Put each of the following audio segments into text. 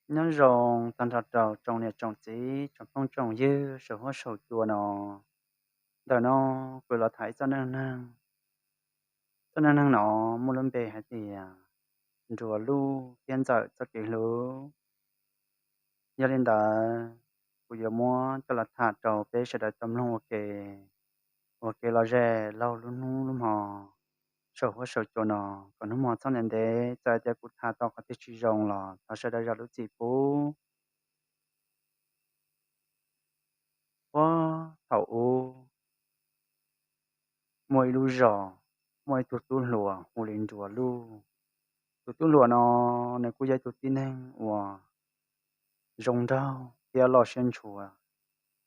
Nyob zoo tag nrho rau tsoom niam tsoom txiv tsoom phooj tsoom ywg saum huab saum cua no. Ntawm no kuv los tham ib txoj neej neeg. Txoj neej neeg no muaj lub npe hais tias Nruas Luj thiab Ntxawm txoj kev hlub. Yog li ntawd, kuv yuav muab coj los tham rau peb sawv daws tau mloog ua ke, ua kev lom zem laug lub hnub lub hmo saum huab saum cua no, kom hnub hmo txhob ntev ntev. Txawm tias kuv tham tau qhov twg tsis zoo los thov sawv daws zam lub txim pub. Puag thaum ub, muaj ib lub zos, muaj ib tug tub hluas hu li Nruas Luj. Tus tub hluas no, nws kuj yog ib tug tib neeg uas zoo nraug thiab loj siab ntshua.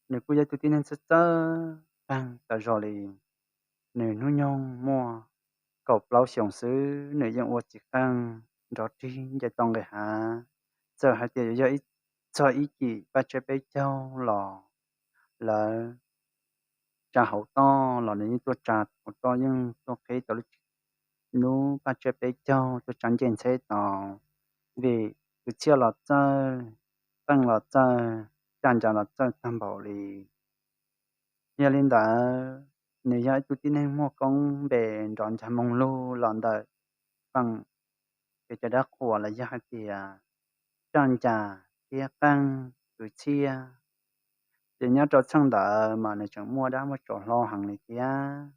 Nws kuj yog ib tug tib neeg txawj txawj qeej tas zog li. Nws hnub nyoog muaj kaum plaub xyoos xwb, nws yeej ua txiv qeej nrov rig nce tau nqis hav. Txawm hais tias yuav yog txog ib cim paj tsiab peb caug los lawv tsa hauv toj los nws yeej tuaj tsa hauv toj, yeej tuaj qhib tau lub lub paj tsiab peb caug, tuaj tsa ncej ntxheb tau, vim kwv txhiaj los txawj, qeej los txawj, caj nca los txawj tag npaum li. Yog li ntawd, nws yog ib tug tib neeg muaj koob npe nrov ncag moo lug los ntawm feem kev cai dab qhuas los yog hais tias caj nca thiab qeej kwv txhiaj. Ces nyob rau txheej ntawd mas nws tseem muaj dab muaj tsov hlob heev li thiab.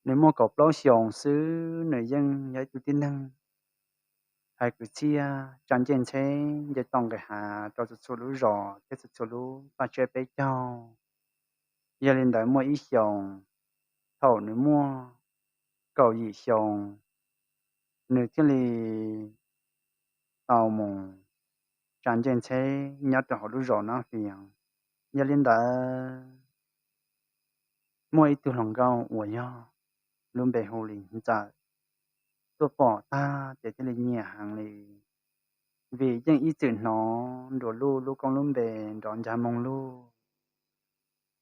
Nws muaj kaum plaub xyoos xwb, nws yeej yog ib tug tib neeg hais kwv txhiaj, tsa ncej ntxheb nce toj nqis hav rau txhua txhua lub zos thiab txhua txhua lub paj tsiab peb caug. Yog li ntawd, muaj ib xyoos, thaum nws muaj kaum yim xyoo, nws thiaj li tau mus tsa ncej ntxheb nyob rau hauv lub zos Nab Fias. Yog li ntawd, muaj ib tug hluas nkauj uas yog lub npe hu li Ntxawm tuaj pom tag ces thiaj li nyiam heev li, vim yeej ib txwm hnov Nruas Luj lub koob lub npe nrov ncag moo lug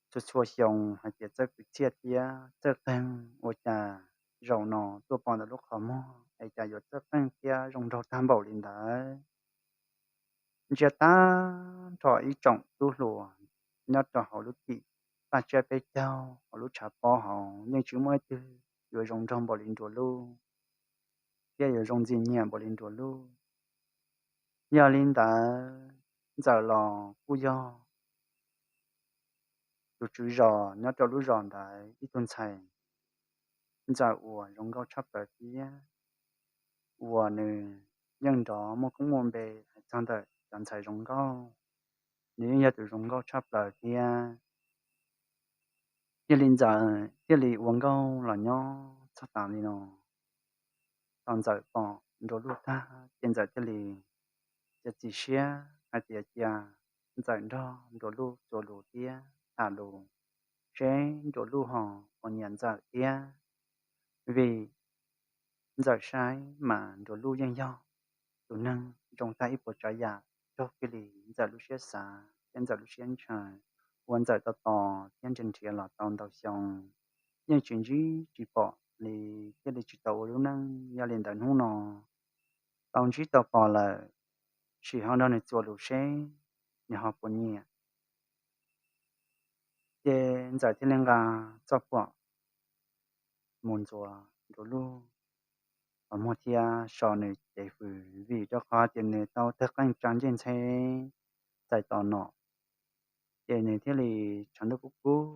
txhua txhua xyoo hais tias txawj kwv txhiaj thiab txawj qeej, ua cas zaum no tuaj pom ntawm lub qhov muag es cas yuav txawj qeej thiab zoo nraug tag npaum li ntawd. Ntsia tag nrho ib tsoom tub hluas nyob rau hauv lub tim paj tsiab peb caug hauv lub tshav pob hauv yeej tsis muaj ib tug yuav zoo nraug npaum li Nruas Luj thiab yuav zoo ntxim nyiam npaum li Nruas Luj. Yog li ntawd, Ntxawm los kuj yog tus tswv zos nyob rau lub zos ntawd ib tug ntxhais Ntxawm uas zoo nkauj tshaj plaws thiab uas nws yeej nrov muaj koob muaj npe hais txog ntawm cov ntxhais zoo nkauj. Nws yeej yog tus zoo nkauj tshaj plaws thiab. Thiaj li Ntxawm thiaj li ua nkauj los nyob txog tas li no. Thaum Ntxawm pom Nruas Luj tag ces Ntxawm thiaj li txiav txim siab hais tias cia Ntxawm nrog Nruas Luj txuas lus thiab tham lus seb Nruas Luj ho puas nyiam Ntxawm thiab. Vim Ntxawm saib mas Nruas Luj yeej yog tus neeg zoo tag ib puas tsav yam, raug kiag li Ntxawm lub siab xav thiab Ntxawm lub siab ntshaw, ua Ntxawm tos tos thiab nrhiav nrhiav los tau ntau xyoo yeej tsis ntsib tsis pom li, thiaj li tsis tau ua lub neej. Yog li ntawd hnub no tau ntsib tau pom lawm, sim ho nrog nws txuas lus seb nws ho puas nyiam. Ces Ntxawm thiaj li nqa txoj phuam mus ntxuav Nruas Luj qhov muag thiab so nws cev fws, vim rau qhov tias nws tau tawg qeej tsa ncej ntxheb txais tos nom. Ces nws thiaj li tshav ntuj kub kub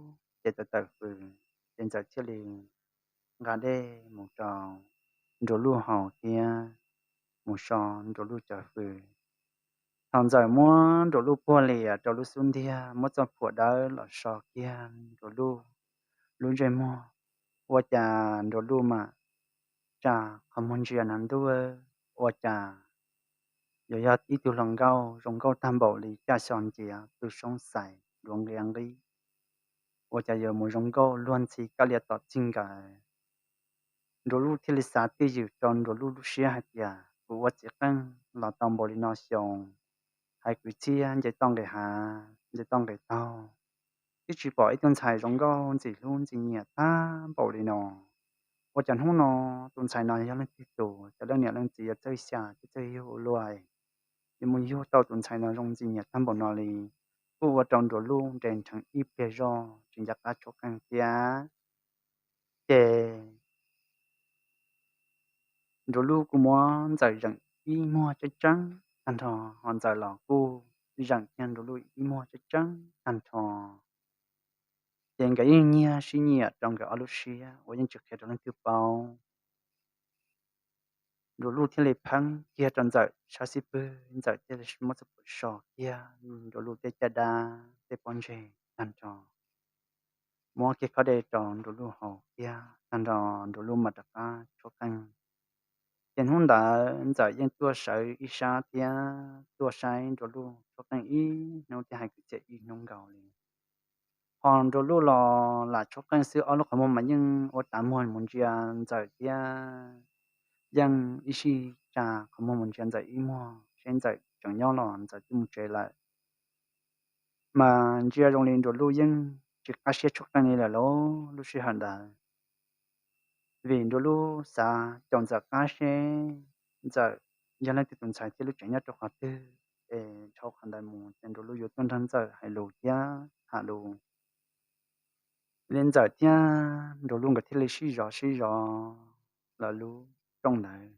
ces tawm tawm fws, ces Ntxawm thiaj li nqa dej mus rau Nruas Luj haus thiab mus so Nruas Luj cov fws. Thaum Ntxawm muab Nruas Luj puag lias rau lub xub ntiag, muab txoj phuam dawb los so kiag Nruas Luj lub ntsej muag, ua cas Nruas Luj mam tsa qhov muag ntsia na ntuj, ua cas yuav yog ib tug hluas nkauj zoo nkauj tag npaum li caj xyo nciav, tus soob xais duav nqia nqib, ua cas yuav mus zoo nkauj luag ntxhi kab lias tom txij nkawm. Nruas Luj thiaj li xav twj ywm rau Nruas Luj lub siab hais tias, kuv ua txiv qeej los tau npaum li no xyoo, hais kwv txhiaj nce toj nqis hav nce toj nqis taug, twb tsis pom ib tug ntxhais zoo nkauj ntxim hlub ntxim nyiam tag npaum li no. Ua cas hnub no tus ntxhais no yog leej twg tus, cov leej niam leej txiv yuav txawj xyam thiab txawj yug ua luaj. yuav mus yug tau tus ntxhais no zoo ntxim nyiam tag npaum no li, kuj ua rau Nruas Luj nres nrheev ib pliag zog tsis nco qab tshuab qeej thiab. Ces Nruas Luj kuj muab Ntxawm zeem ib muag tseeb tseeb tag nrho, ho Ntxawm los kuj zeem kiag Nruas Luj ib muag tseeb tseeb tag nrho. Ces nkawd yeej nyiag sib nyiam rau nkawd ob lub siab uas yeej tsis qhia rau leej twg paub. Nruas Luj thiaj li pheeb kiag rau Ntxawm sab xib pwg, Ntxawm thiaj li muab txoj phuam so kiag Nruas Luj tej caj dab tej pob ntseg tag nrho, muab kiag khob dej rau Nruas Luj haus kiag tag nrho, Nruas Luj mam rov qab tshuab qeej. Ces hnub ntawd Ntxawm yeej tuaj sawv ib sab thiab tuaj saib Nruas Luj tshuab qeej ib hnub thiab hais kwv txhiaj ib hnub nkaus li. Ho Nruas Luj los lam tshuab qeej xwb, ob lub qhov muag mas yeej ua tav muag mus ntsia Ntxawm thiab, yeej ib sij tsa qhov muag mus ntsia Ntxawm ib muag seb Ntxawm tseem nyob los Ntxawm twb mus tsev lawm. Mas ntsia zoo li Nruas Luj yeej tsis qab siab tshuab qeej li lawm lauj lub sij hawm ntawd, vim Nruas Luj xav caum Ntxawm qab seb Ntxawm yog leej twg tus ntxhais thiab lub tsev nyob rau qhov twg, es dhau qhov ntawd mus ces Nruas Luj yuav tuaj nrog Ntxawm hais lus thiab tham lus. Li Ntxawm thiab Nruas Luj nkawd thiaj li sib zov sib zov lawv lub rooj ntawd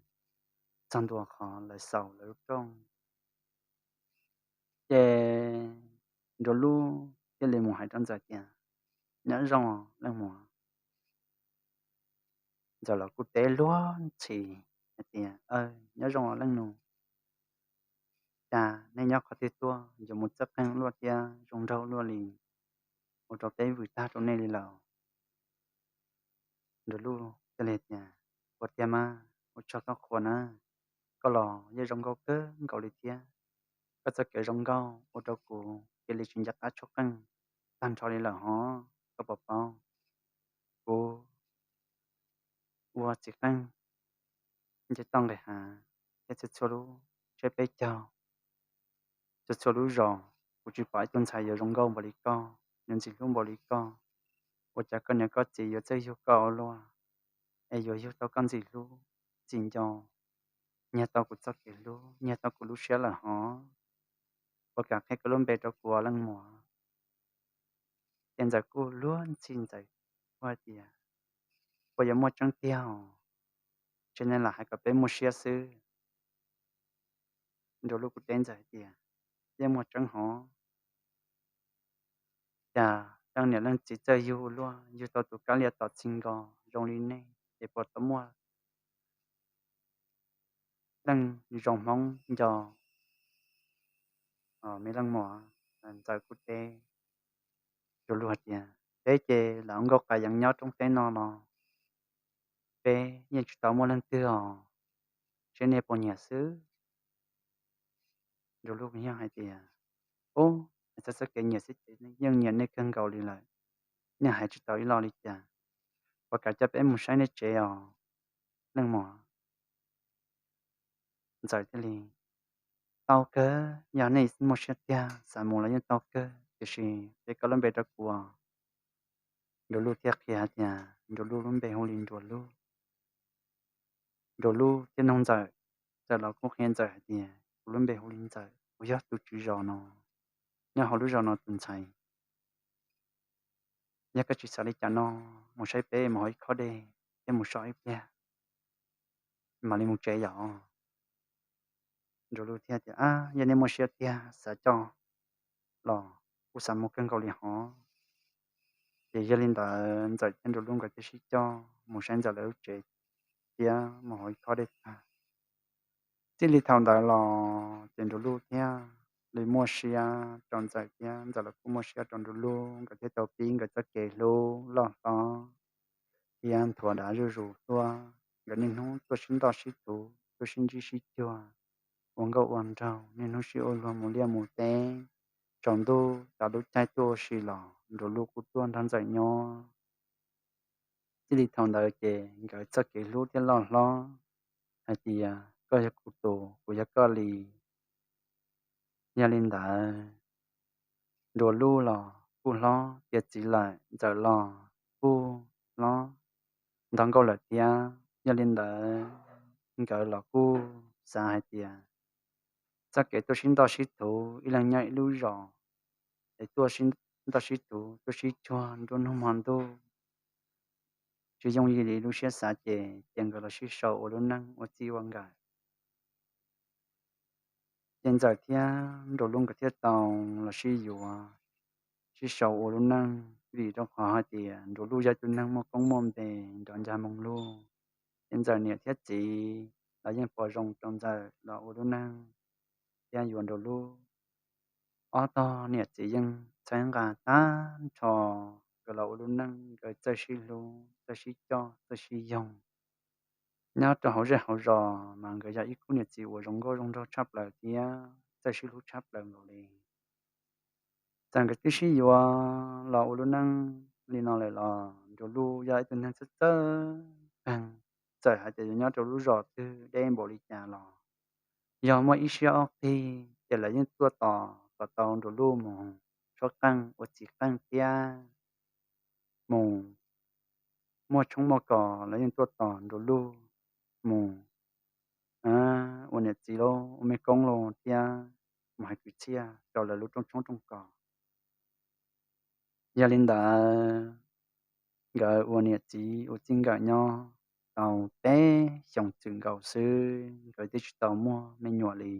txog ntua qhov lawv xaus lawv lub rooj. Ces Nruas Luj thiaj li mus hais rau Ntxawm tias, Nyob zoo leej muam. Ntxawm los kuj teb luag ntxhi hais tias, Nyob zoo leej nus, cas nej nyob qhov twg tuaj, yuav mus txawj qeej luaj thiab zoo nraug luaj li, ua rau peb vwm tag rau nej li lawm. Nruas Luj thiaj li tias, Ua tiag mas, ua tsaug txhob qhuas na, koj los yeej zoo nkauj kawg nkaus li thiab. Koj txoj kev zoo nkauj ua rau kuv cia li tsis nco qab tshuab qeej tag nrho li lawm hov, koj puas paub? Kuv ua txiv qeej nce toj nqis hav thiab txhua txhua lub tsheb peb caug, txhua txhua lub zos, kuv tsis pom ib tug ntxhais yuav zoo nkauj npaum li koj, yuav ntxim hlub npaum li koj. Ua cas koj niam koj txiv yuav txawj yug koj ua luaj, es yuav yug tau koj ntxim hlub ntxim nco, nyiag tau kuv txoj kev hlub, nyiag tau kuv lub siab lawm hov. Puas kam qhia koj lub npe rau kuv leej muam? Ces Ntxawm kuj luag ntxhi, Ntxawm kuj hais tias, Puas yuav muaj tseeb tiag os? Tsis nej lam hais kom peb muaj siab xwb. Nruas Luj kuj teb Ntxawm hais tias, Yeej muaj tseeb hov. Cas leej niam leej txiv txawj yug luaj, yug tau tus kab lia tom txhij nkaus zoo li nej ces puas tau muaj leej zoo hmoob nco me leej muam? Ntxawm kuj teb Nruas Luj hais tias, Peb ces lam ua nkauj qas yees nyob roob teb no los peb yeej tsis tau muaj leej twg os, seb nej puas nyiam xwb. Nruas Luj yeej hais tias, Ub, txoj txoj kev nyiam xwb ces yeej nyiam nej kawg nkaus li lawm, nej hais tsis tau ib lo li cas. Puas kam coj peb mus saib nej tsev os leej muam? Ntxawm thiaj li, Tau kawg, yog nej muaj siab tiag xav mus los yeej tau kawg, tiam sis qhia koj lub npe rau kuv. Nruas Luj thiaj qhia hais tias Nruas Luj lub npe hu li Nruas Luj. Nruas Luj thiaj nug Ntxawm, Ntxawm los kuj qhia Ntxawm hais tias, Kuv lub npe hu li Ntxawm, kuv yog tus tswv zos no, nyob hauv lub zos no tus ntxhais. Yog koj tsis xav li cas no, mus saib peb mus haus ib khob dej thiab mus so ib pliag mam li mus tsev yom. Nruas Luj thiaj tias, Yog nej muaj siab tiag xav coj los kuv xav mus kawg nkaus li hov. Ces yog li ntawd Ntxawm thiab Nruas Luj nkawd thiaj sib coj mus saib Ntxawm lawv lub tsev thiab mus haus ib khob dej tag. Txij li thaum ntawd los ces Nruas Luj thiaj li muaj siab rau Ntxawm thiab Ntxawm los kuj muaj siab rau Nruas Luj, nkawd thiaj tau pib nkawd txoj kev hlub loj hlob thiab nthuav dav zuj zus tuaj. Nkawd niaj hnub tuaj sib ntaj sib tuv, tuaj sib ntsib sib cuag, ua nkauj ua nraug, niaj hnub sib ua luag mus liaj mus teb. Tsaus ntuj tas lub caij tuaj ua si los Nruas Luj kuj tuaj nrog Ntxawm nyob. Txij li thaum ntawd ces nkawd txoj kev hlub thiaj loj hlob, hais tias koj yog kuv tus, kuv yog koj li. Yog li ntawd, Nruas Luj los kuj hlob tiav txiv lawm, Ntxawm los kuj hlob ntog nkauj lawm thiab. Yog li ntawd, nkawd los kuj xav hais tias txoj kev tuaj sib ntoj sib thuv ib leeg nyob ib lub zos, es tuaj sib ntoj sib thuv tuaj sib cuag nruab hnub hmo ntuj, tsis yooj yim li lub siab xav ces, ces nkawd los sib sau ua lub neej ua txij ua nkawm. Ces Ntxawm thiab Nraug Luj nkawd thiaj tau los sib yuav, sib sau ua lub neej, vim rau qhov hais tias Nraug Luj yog tus neeg muaj koob muaj npe nrov ncag moo luj. Ces Ntxawm niam thiab txiv los yeej pom zoo rau Ntxawm los ua lub neej thiab yuav Nraug Luj. Ob tog niam txiv yeej txhawb nqa tag nrho nkawd los ua lub neej, nkawd txawj sib hlub, txawj sib coj, txawj sib yoog. Nyob rau hauv zej hauv zos mas nkawd yog ib khub niam txiv uas zoo nkauj zoo nraug tshaj plaws thiab txawj sib hlub tshaj plaws nkaus li. Txawm nkawd twb sib yuav los ua lub neej li no lawm los Nraug Luj yog ib tug neeg txawj txawj kawg. Txawm hais tias yuav nyob rau lub zos twg deb npaum li cas los yog muaj ib siab ob qig ces lawv yeej tuaj tos kom tau Nraug Luj mus tshuab qeej ua txiv qeej thiab mus muaj tshoob muaj kos, lawv yeej tuaj tos Nraug Luj mus ua niam txiv lauj, ua mej koob lauj thiab mus hais kwv txhiaj rau lawv lub rooj tshoob rooj kos. Yog li ntawd, nkawd ua niam txiv ua txij nkawm nyob tau peb xyoos txwm nkaus xwb nkawd twb tsis tau muaj me nyuam li.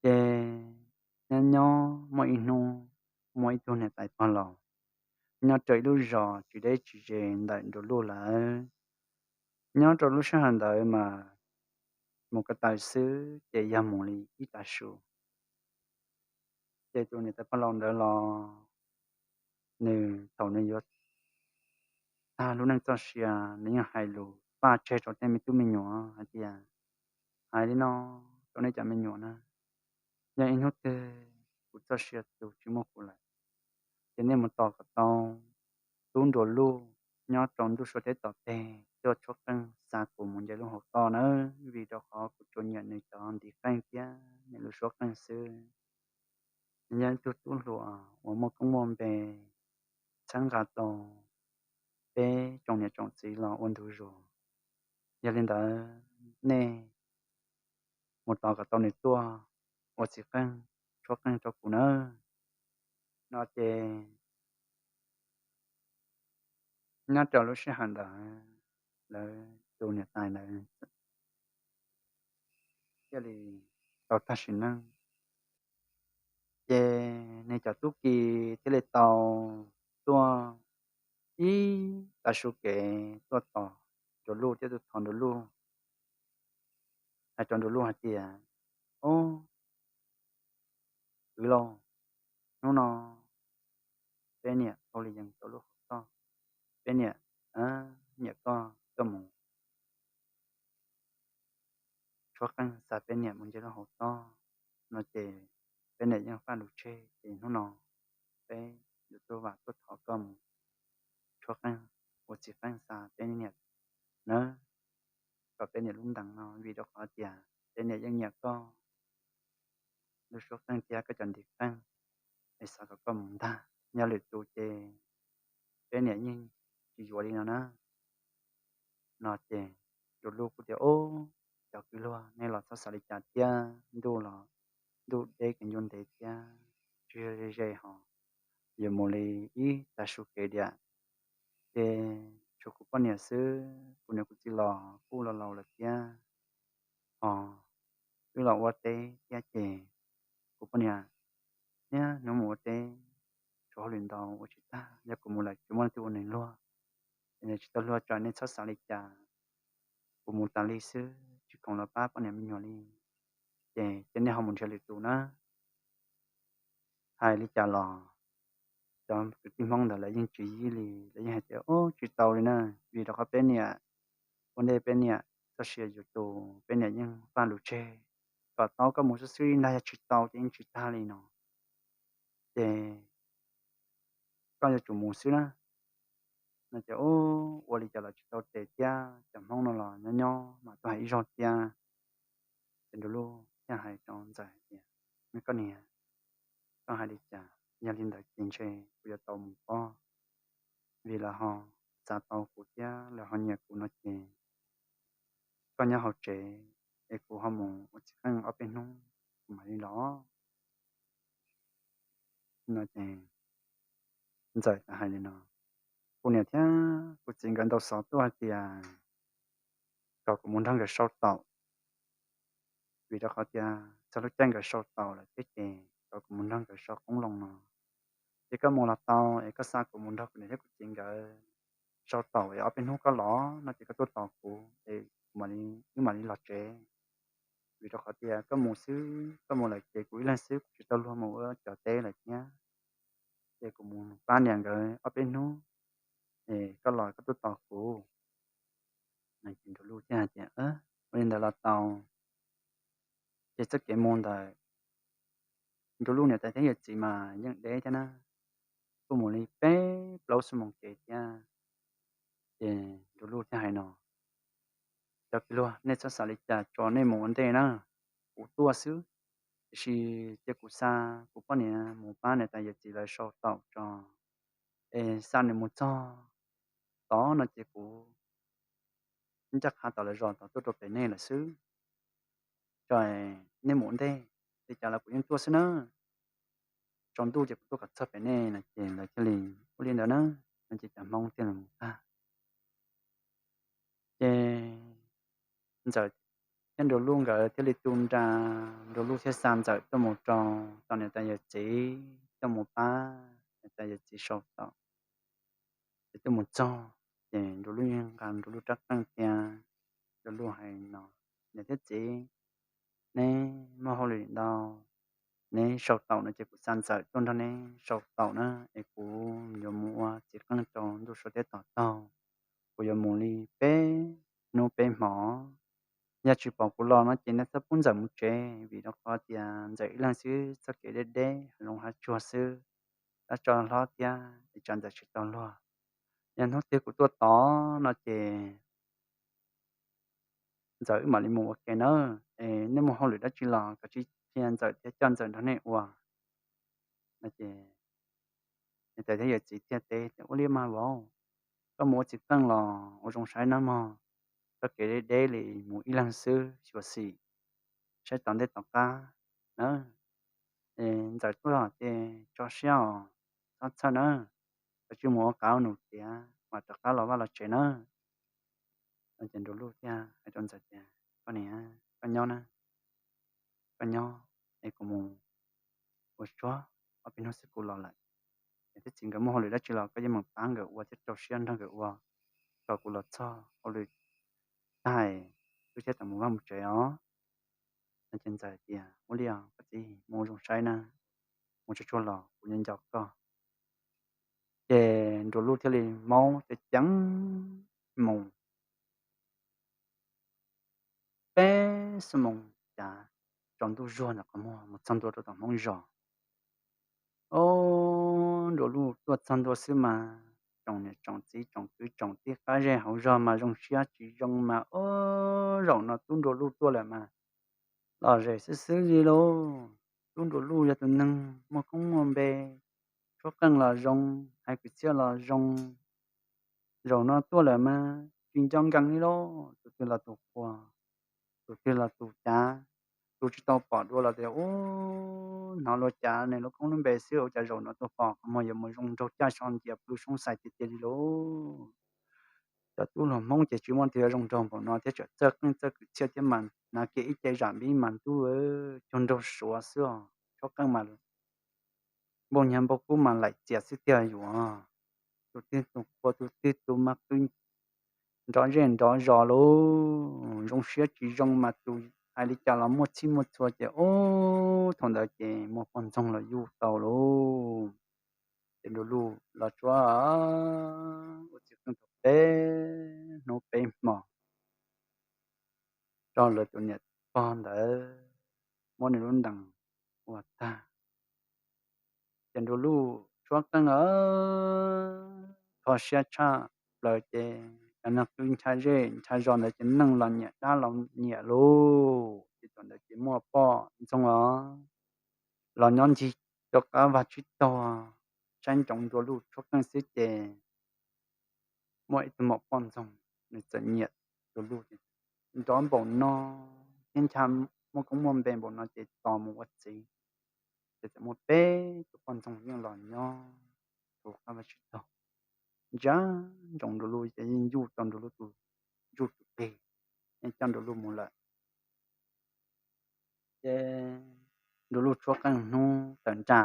Ces nyob nyob muaj ib hnub, muaj ib tug niam tais pog laus nyob rau ib lub zos tsis deb tsis ze ntawm Nraug Luj lawm. Nyob rau lub sij hawm ntawd mas mus ko taw xwb ces yog mus li ib tav su. Ces tus niam tais pog laus ntawd los nws thaum nws yuav tag lub neej txoj sia, nws yeej hais lus faj tseg rau tej me tub me nyuam hais tias, hais li no rau nej cov me nyuam na, yog ib hnub twg kuv txoj sia tu tsis muaj kuv lawm, ces nej mus tos kom tau tub Nraug Luj nyob rau ntuj sua teb tom teg tuaj tshuab qeej xa kuv mus nce lub hauv toj nawb, vim rau qhov kuv tsuas nyiam nws cov ntiv qeej thiab nws lub suab qeej xwb. Nws yog ib tug tub hluas uas muaj koob muaj npe, txhawb nqa tau peb tsoom niam tsoom txiv los ua ntu zus. Yog li ntawd nej mus tos kom tau nws tuaj ua txiv qeej, tshuab qeej rau kuv nawb. No ces nyob rau lub sij hawm ntawd lawv tus niam tais ntawd thiaj li tau tag sim neej. Ces nws cov tub ki thiaj li tau tuaj ib tav su kev tuaj tos Nraug Luj thiab tuaj thov Nraug Luj, hais rau Nraug Luj hais tias, Ob, kwv lauj, hnub no peb niam tau li yees tau lub hauv toj, peb niam nyiam koj tuaj mus tshuab qeej xa peb niam mus nce lub hauv toj no ces peb niam yeej faj lus tseg ces hnub no peb yuav tuaj vam tuaj thov koj mus tshuab qeej ua txiv qeej xa peb niam nawb, kom peb niam lub ntees no, vim rau qhov tias peb niam yeej nyiam koj lub suab qeej thiab koj cov ntiv qeej, es xav kom koj mus ntag, yog lwm tus ces peb niam yeej tsis yuav li no na. No ces Nraug Luj kuj tias, Ob, cov kwv luag, nej los txhob xav li cas thiab, ntuj los ntuj deb kev ncua ntev thiab, tsis yog ze ze ho yuav mus li ib tav su kev tiag. Ces tshuav kuv poj niam xwb, kuv niam kuv txiv los kuj laus laus lawm thiab, ho wb los ua teb thiab ces kuv poj niam niaj hnub mus ua teb, tshuav hauj lwm ntau ua tsis tag, yog kuv mus lawm tsis muaj leej twg ua nws luag, ces nws tsis tau luag tsam nej txhob xav li cas. Kuv mus tas li xwb, tsis khoom los pab poj niam me nyuam li, ces cia nej ho mus nrhiav lwm tus na. Hais li cas los cov kwv tij Hmoob ntawd lawv yeej tsis yib li, lawv yeej hais tias, Ub, tsis tau li na, vim rau qhov peb niam ua ntej peb niam txoj sia yuav tu, peb niam yeej faj lus tseg, kom tau koj mus xwb xwb ntag, yog tsis tau ces yeej tsis tag li no, ces koj yuav tsum mus xwb na. No ces ub, ua li cas los tsis tau tes thiab, cov Hmoob no los nyob nyob mas tuaj hais ib zaug thiab. Ces Nraug Luj thiaj hais rau Ntxawm hais tias, Me koj niam, koj hais li cas, yog li ntawd ces ntshe kuv yuav tau mus pob, vim lawv ho xav tau kuv thiab lawv ho nyiam kuv no ces koj nyob hauv tsev, es kuv ho mus ua txiv qeej ob peb hnub kuv mam li los no ces Ntxawm hais li no, kuv niam thiab kuv txiv nkawd ntaus xov tuaj hais tias kom kuv mus nrog nkawd sau taum, vim rau qhov tias txog lub caij nkawd sau taum lawm thiab ces kom kuv mus nrog nkawd sau qoob loo no. Ces koj mus los tau es koj xa kuv mus nrog kuv niam thiab kuv txiv nkawd sau taum es ob peb hnub koj los no ces koj tuaj tos kuv es wb mam li los tsev. Vim rau qhov tias koj mus xwb, koj mus lawm ces kuv ib leeg xwb kuv tsis tau luag mus ua cov teb lawm thiab. Ces kuv mus pab niam nkawd ob peb hnub es koj los koj tuaj tos kuv. Nrug Luj thiaj hais tias, ua li ntawd los tau. Ces txoj kev mus ntawd Nrug Luj niam tais thiab yawm txiv mas yeej deb thiab na, kuj mus li peb plaub xuab moos kev thiab. Ces Nrug Luj thiaj hais no, cov kwv luag, nej txhob xav li cas tso, nej mus ua ntej na, kuv tuaj xwb. Tiam sis cia kuv xa kuv poj niam mus pab niam tais yawm txiv lawv sau taum tso, es xa nws mus txog tod no ces kuv ncaj qha tom lawv zos tod tuaj rau pem nej lawm xwb. Tso, nej mus ua ntej, li cas los kuv yeej tuaj xwb na. Tsaus ntuj ces kuv tuaj kom txog pem nej no ces lawv thiaj li ua li ntawd na. No ces cov Hmoob thiaj li mus tag. Ces Ntxawm thiab Nrug Luj nkawd thiaj li tu nra, Nrug Luj thiaj xa Ntxawm tuaj mus rau tom niam tais yawm txiv, tuaj mus pab niam tais yawm txiv sau taum. Ces tuaj mus txog ces Nrug Luj yeej nqa Nrug Luj rab qeej thiab Nrug Luj hais no, niam thiab txiv, neb muaj hauj lwm ntau, neb sau taum no ces kuv xa Ntxawm tuaj nrog neb sau taum na, es kuv yuav mus ua txiv qeej rau ntuj suav teb tom taug. Kuv yuav mus li peb hnub peb hmo. Yog tsis pom kuv los no ces nej txhob pub Ntxawm mus tsev, vim rau qhov tias Ntxawm ib leeg xwb, txoj kev deb deb hav zoov hav tsuag xwb, dab tsov hlob thiab es tsam Ntxawm tsis tau luag. Yog hnub twg kuv tuaj tod no ces Ntxawm wb mam li mus ua ke nawb. Es nej muaj hauj lwm dab tsi los koj cia li qhia Ntxawm thiab coj Ntxawm nrog nej ua no ces niam tais thiab yawm txiv thiaj teb tias, ua li mas vauv, koj mus ua txiv qeej los ua zoo saib nawb mog, txoj kev deb deb li mus ib leeg xwb xyuam xim, saib tom ntej tom qab na. Es Ntxawm tuaj ces tso siab os, txhob txhawj nawb, koj cia li mus ua qav ua num tiav mam rov qab los vaj los tsev nawb. No ces Nrug Luj thiaj hais rau Ntxawm tias, koj niam, koj nyob na, koj nyob es kuv mus ua tsuag ob peb hnub xwb kuv los lawm. Es thiab txiv nkawd muaj hauj lwm dab tsi los koj yeej meem pab nkawd ua thiab rau siab nrog nkawd ua, kom kuv los txog hauj lwm tag wb thiaj tau mus vaj mus tsev os. No ces Ntxawm tias, ua li os koj txiv, mus zoo saib na, mus tsuag tsuag los kuv nco nco koj. Ces Nrug Luj thiaj li maub ceev ceev mus peb xuab moos cav, tsaus ntuj zuag ntawm qhov muag mus txog ntua rau tom Hmoob zos. Ob, Nrug Luj tuaj txog ntua xwb mas tsoom niam tsoom txiv tsoom kwv tsoom tij qab zej hauv zos mas zoo siab tsis zoo mas, ob, zaum no tub Nrug Luj tuaj lawm mas lom zem xwb xwb li lauj. Tub Nrug Luj yog tus neeg muaj koob muaj npe, tshuab qeej los zoo, hais kwv txhiaj los zoo. Zaum no tuaj lawm mas tsis nco nkees li lauj, tus twg los tus qhua, tus twg los tus cav. Tus tsis tau pom dua los tias, ub, hnov luag cav nws lub koob lub npe xwb, ua cas zaum no tuaj pom qhov muag yuav mus zoo nraug caj so ncias pw soob xais tiag tiag li lauj. Cov tub hluas Hmoob ces tsis muaj tus yuav zoo nraug npaum no thiab, txawj qeej txawj kwv txhiaj thiab mas hnav kiag ib ce zam npib mas ntub cuag nraug Suav xwb os, tshuab qeej mas npau hnyav npau kub mas laim txias xwb tiag yuav. Tus twg tus qhua tus twg tus mas qw nrov zej nrov zos lauj, zoo siab tsis zoo mas tus hais li cas los muaj txhij muaj txhua ces, ub, thaum ntawd ces muaj poj ntxoog los yuj tau lauj. Ces Nrug Luj los tsuav ua txiv qeej tau peb hnub peb hmo, tso lawv tus niam pog ntawd muab nws lub ntees ua tag. Ces Nrug Luj tshuab qeej os, kho siab tshaj plaws ces cov neeg qw ncha zej ncha zos ntawd ces neeg los nyiam dab los nyiam lauj. Ces thaum ntawd ces muaj poj ntxoog os los nyob ncig rau qab vag tsib taug, saib ntsoov Nrug Luj tshuab qeej xwb ces muaj ib tug maum poj ntxoog nws txawm nyiam Nrug Luj, nrov npaum no thiab ncha muaj koob muaj npe npaum no ces tos mus ua txiv. Ces txawm muaj peb tus poj ntxoog yeej los nyob tus qab vaj tsib taug, ntsia ntsoov Nraug Luj ces yeej yuj tau Nraug Luj tus ntsuj tus plig, yeej coj Nraug Luj mus lawm. Ces Nraug Luj tshuab qeej hnub tawm nra,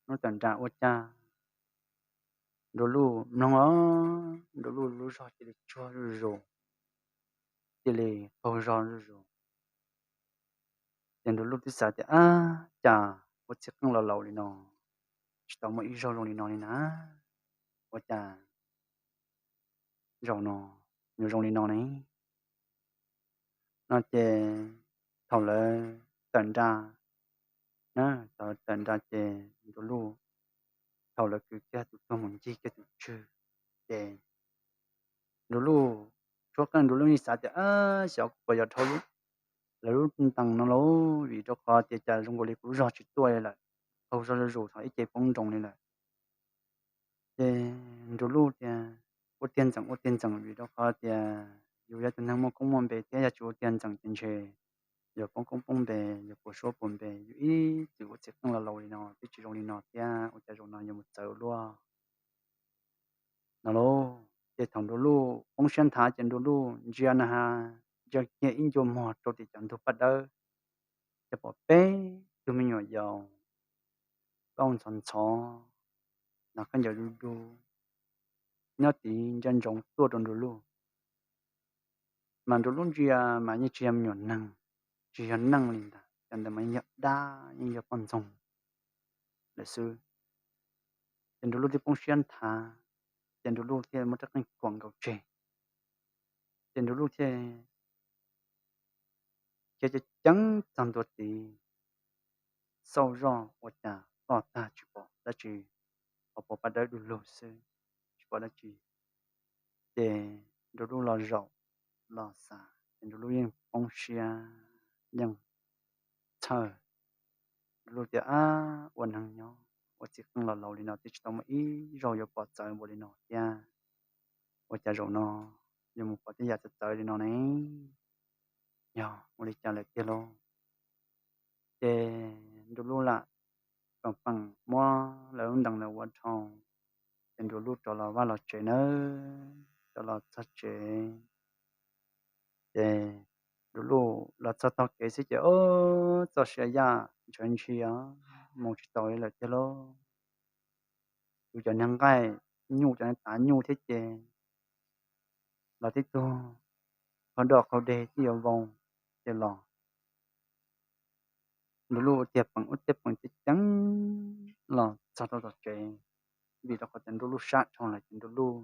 hnub tawm nra ua cas Nraug Luj mloog os, Nraug Luj lub zog cia li tsuag zuj zus, cia li qaug zog zuj zus. Ces Nraug Luj twb xav tias, ab, cas ua txij qeej los laus li no, tsis tau muaj ib zaug zoo li no li na, ua cas zaum no yuav zoo li no ne? No ces thaum lawv tawm nra, na, thaum lawv tawm nra ces Nraug Luj, thaum lawv kwv kiag tus tuag mus ncig kiag tus tswg, ces Nraug Luj tshuab qeej, Nraug Luj yeej xav tias, ab, xyov kuv puas yog dhau lawv lub ntees no lauj, vim rau qhov tias cas zoo nkaus li kuv lub zog tsis tuaj li lawm, qaug zog zuj zus thaum ib ce poob nroos li lawm. Ces Nraug Luj tias, ua tiag ntxeem, ua tiag ntxeem, vim rau qhov tias yus yog tus neeg muaj koob muaj npe thiab, yog tsis ua tiag ntxeem ces ntshe yuav poob koob poob npe, yuav puas suab puas npe, yus ib txwm ua txij qeej los laus li no twb tsis zoo li no thiab, ua cas zaum no yuav mus txawv luaj no lauj. Ces thaum Nraug Luj poob siab nthav ces Nraug Luj ntsia na has, ntsia kiag ib ncua muag rau tim cov ntug paj dawb, ces pom peb tug me nyuam yaus plaub ntxhov ntxhov, hnav khaub ncaws du du, nyob tid ntsia ntsoov tuaj rau Nraug Luj. Mas Nraug Luj ntsia mas yeej tsis yog me nyuam neeg, tsis yog neeg li ntag, cov ntawd mas yeej yog dab, yeej yog poj ntxoog lawm xwb. Ces Nraug Luj thiaj poob siab nthav, ces Nraug Luj thiaj muab rab qeej kuam nkaus tseg, ces Nraug Luj thiaj khiav ceev ceev txog ntua tid, xauj zoj ua cas toj tag tsis pom dab tsi, pom paj dawb du lug xwb, tsis pom dab tsi. Ces Nraug Luj los zaum los xav, ces Nraug Luj yeej poob siab, yeej txhawj. Nraug Luj tias, ab, ua neeg nyob ua txij qeej los laus li no twb tsis tau muaj ib zaug yuav pom txawv npaum li no thiab, ua cas zaum no yuav mus pom tej yam txawv txawv li no ne? Yog ua li cas lawm tiag lauj? Ces Nraug Luj lam pam peem muab lawv lub ntees ntawd ua dhau, ces Nraug Luj rov los vaj los tsev nawb, rov los txog tsev. Ces Nraug Luj los txog tog kev xwb ces, o, txoj sia yaj ntshav ntshis, mus tsis tau li lawm tiag lauj. Yus cov niag nqaij nyuj, cov niag tav nyuj thiab ces los tib tug qhov doj qhov deg twb yuav vau ces los. Nraug Luj ua tiag peem ua tiag peem ceev ceev los txog rau tom tsev, vim rau qhov tias Nraug Luj sab dhau lawm ces Nraug Luj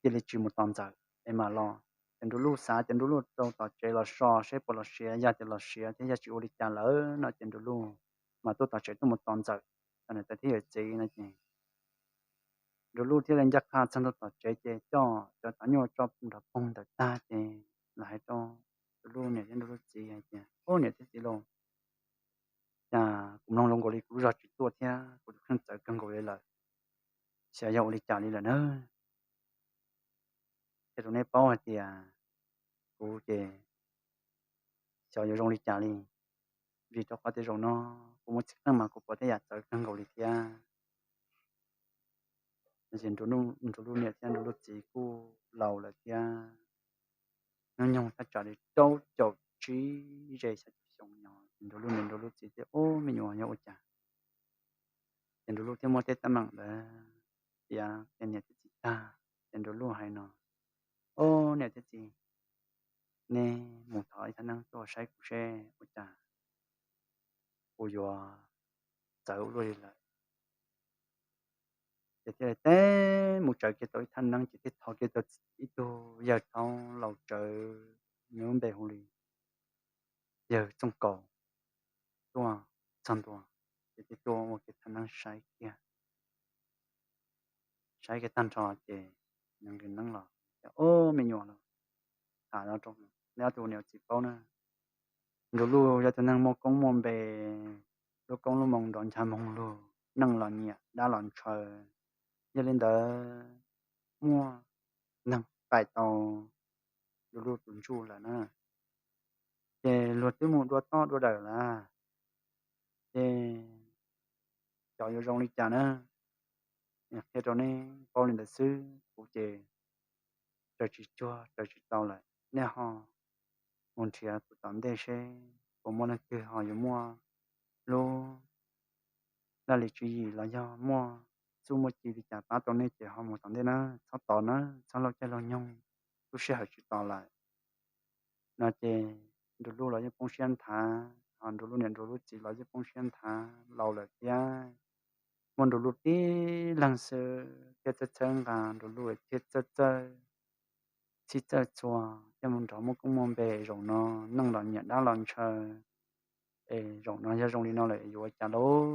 cia li tsis mus tos Ntxawm es mam los. Ces Nraug Luj xav ces Nraug Luj rau tom tsev los so seb puas los siav, yog tias los siav thiab yog tsis ua li cas lawm no ces Nraug Luj mam tuaj tom tsev tuaj mus tos Ntxawm, tos niam tais thiab yawm txiv no ces Nraug Luj thiaj li ncaj qha txog ntua tom tsev ces coj cov tav nyuj tso nrov poog ntawm tag ces los hais rau Nraug Luj niam thiab Nraug Luj txiv hais tias, o, niam thiab txiv lauj, cas kuv mloog zoo nkaus li kuv lub zog tsis tuaj thiab kuv tus kheej txawv kawg nkaus li lawm, xyov yog ua li cas li lawm na. Ces rau nej paub hais tias kuv ces xyov yuav zoo li cas li, vim rau qhov tias zaum no kuv mus txij qeej mas kuv pom tej yam txawv kawg nkaus li thiab. Ces Nraug Luj niam thiab Nraug Luj txiv kuj laus lawm thiab, hnub nyoog thaj tsam li rau caum tsib ze xya caum xyoo no ces Nraug Luj niam Nraug Luj txiv thiaj, o, me nyuam yog ua cas? Ces Nraug Luj thiaj muab tej teeb meem ntawd piav qhia niam thiab txiv tag ces Nraug Luj hais no, o, niam thiab txiv, nej mus thov ib thaj neeb tuaj saib kuv seb ua cas kuv yuav txawv ua luaj li lawm. Ces thiaj li teb mus tsaws kiag tau ib thaj neeb ces thiaj thov kiag tau ib tug yawg thaub laus tsawv, nws lub npe hu li yawg Txooj Kaus, tuaj txog ntua ces thiaj tuaj ua kiag thaj neeb saib kiag. Saib kiag tag nrho ces nws nqis neeb los, o, me nyuam lauj, tham no rau nej ob tug niam txiv paub na, Nraug Luj yog tus neeg muaj koob muaj npe, lub koob lub moo nrov ncha moog lug, neeg los nyiam dab los ntshaw. Yog li ntawd muaj neeg qaij tau Nraug Luj tus ntsuj lawm na. Ces luag twb mus dua toj dua dawm lawm, ces xyov yuav zoo li cas na. Qhia rau neb paub li ntawd xwb, kuv ces raws tsis cuag raws tsis tau lawm. Nej ho mus nrhiav kuv tom ntej seb puas muaj leej twg ho yuav muaj lub laj lim tswv yim los yog muaj txuj muaj ci li cas pab rau nej ces ho mus tom ntej na, txhob tos na, txhob laug caij laug nyoog, lub sij hawm tsis tos lawm. No ces Nrug Luj los yeej poob siab nthav, ho Nrug Luj niam Nrug Luj txiv los yeej poob siab nthav, laus lawm thiab. Muaj Nrug Luj tib leeg xwb thiaj txhawb txhawb nqa Nrug Luj thiab txhawj txhawj, txhij txawj txhua, thiaj mus nrog muaj koob muaj npe. Zaum no neej los nyiam dab los ntshaw, es zaum no yog zoo li no lawm yuav ua cas lauj?